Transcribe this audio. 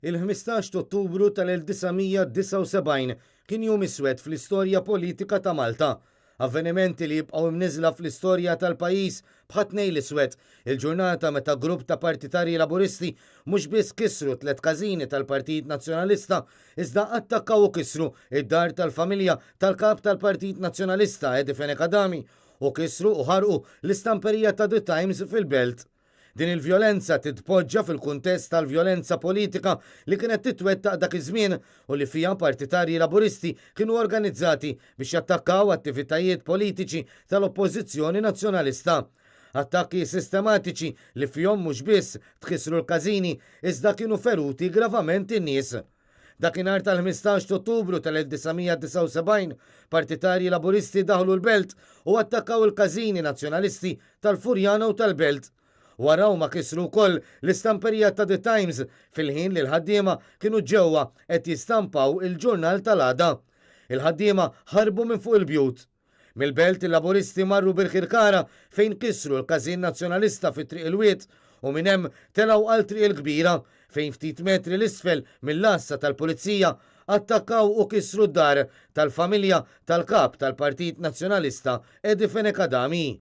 Il-15 t'Ottubru tal-1979 kien jum iswed fl-istorja politika ta' Malta. Avvenimenti li jibqgħu mniżżla fl-istorja tal-pajjiż bħat-Tnejn l-Iswed, il-ġurnata meta grupp ta' partitarji Laburisti mhux biss kissru tlett każini tal-Partit Nazzjonalista iżda attakkaw u kissru d-dar tal-familja tal-Kap tal-Partit Nazzjonalista Eddie Fenech Adami u kissru u ħarqu l-istamperija ta' The Times fil-Belt. Din il-vjolenza titpoġġa fil-kuntest tal-vjolenza politika li kienet titwettaq dak iż-żmien u li fiha partitarji Laburisti kienu organizzati biex jattakkaw attivitajiet politiċi tal-Oppożizzjoni Nazzjonalista. Attakki sistematiċi li fihom mhux biss tkissru l-każini iżda kienu feruti gravament in-nies. Dakinhar tal-15 t'Ottubru tal-1979, partitarji Laburisti daħlu l-Belt u attakkaw il-każini Nazzjonalisti tal-Furjana u tal-Belt. Wara huma kissru wkoll l-istamperija ta' The Times fil-ħin li l-ħaddiema kienu ġewwa qed jistampaw il-ġurnal tal-għada. Il-ħaddiema ħarbu minn fuq il-bjut. Mill-Belt il-Laburisti marru Birkirkara fejn kissru l-Każin Nazzjonalista fi Triq il-Wied u minn hemm telgħu għal Triq il-Kbira fejn ftit metri 'l isfel mill-għassa tal-Pulizija attakkaw u kissru d-dar tal-familja tal-Kap tal-Partit Nazzjonalista Eddie Fenech Adami.